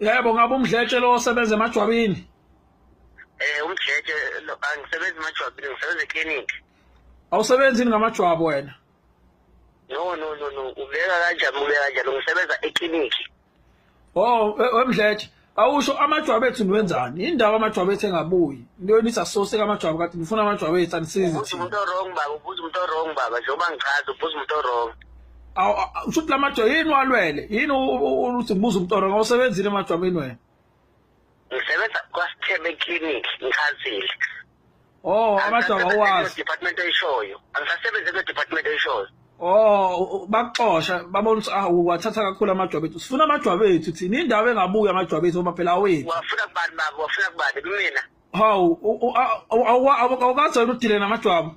Yebo, ngabe uMdletshe lo osebenza emajwabini? UMdletshe lo, angisebenzi emajwabini, ngisebenza eklinikhi. Awusebenzi yini ngamajwabu wena? No, no, no, no, ubeka kanjani, ubeka kanjani, ngisebenza eklinikhi. Oh, weMdletshe, awusho amajwabu ethu niwenzani? Indaba amajwabu ethu engabuyi. Into yonithi asisoseka amajwabu kade nifuna amajwabu ethu anisizi Ubuza thina. umuntu o-wrong baba, ubuza umuntu o-wrong baba, njengoba ngichaza ubuza umuntu o-wrong. Awu, usho ukuthi lamajwabu yini walwele? Yini uthi ngibuza umuntu o-wrong awusebenzile emajwabini wena? Ngisebenza kwaSithebe clinic, ngichazile. Oh, amajwabu awazi. Department oyishoyo. Angisasebenzi kule department oyishoyo. Oh, bakuxosha babona ukuthi ah wathatha kakhulu amajwabu ethu. Sifuna amajwabu ethu thina. Indawo engabuyi amajwabu ethu ngoba phela awethu. Wafuna kubani baba, wafuna kubani kumina? Hawu, awukaze wena udile namajwabu.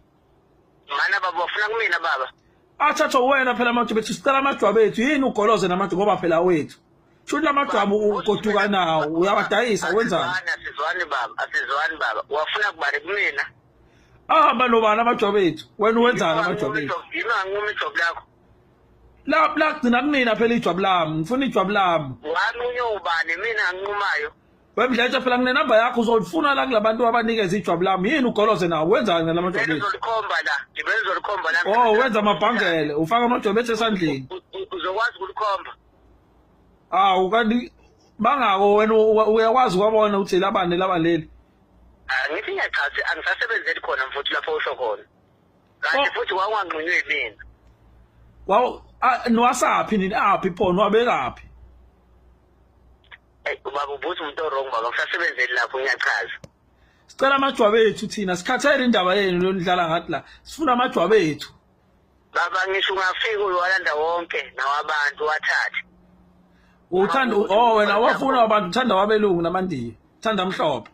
Mana baba, wafuna kumina baba. Athathwa wena phela amajwabu ethu. Sicela amajwabu ethu. Yini ugoloze namajwabu ngoba phela awethu. Shuthi lamajwabu ugoduka nawo uyawadayisa wenzani? Asizwani, asizwani baba, asizwani baba. Wafuna kubani kumina? Ahamba nobani amajwabu ethu? Wena wenzani amajwabu ethu? Yini anquma ijwabu lakho? La la gcina kunina phela ijwabu lami. Ngifuna ijwabu lami. Wanqunywa ubani mina anqumayo? Wemdletshe phela nginenamba yakho uzolifuna la kulabantu abanikeza ijwabu lami. Yini ugoloze nawo? Wenzani ngalamajwabu ethu? Ngizolikhomba la, ngizolikhomba la. Oh, wenza amabhangele, ufaka amajwabu ethu esandleni. Uzokwazi ukulikhomba. Awu kanti bangako wena uyakwazi ukwabona ukuthi labani laba leli. Angithi ngiyachaza angisasebenzeli khona mfuthu lapho usho khona. Kanti Oh. futhi wawunganqunywe yimina. Wawu niwasaphi nini aphi pho niwabekaphi? Ey ubaba ubuza umuntu o-wrong baba, ngisasebenzeli lapho ngiyachaza. Sicela amajwabu ethu thina sikhathele indaba yenu yonidlala ngathi la. Sifuna amajwabu ethu. Baba ngisho ungafika uyowalanda wonke nawabantu wathathe. Uthanda oh wena wafuna abantu uthanda wabelungu namandiya. Uthanda mhlophe.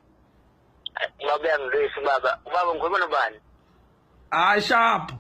Baba uyangilwisa ubaba. Ubaba ngikhuluma nobani? Hayi sharp.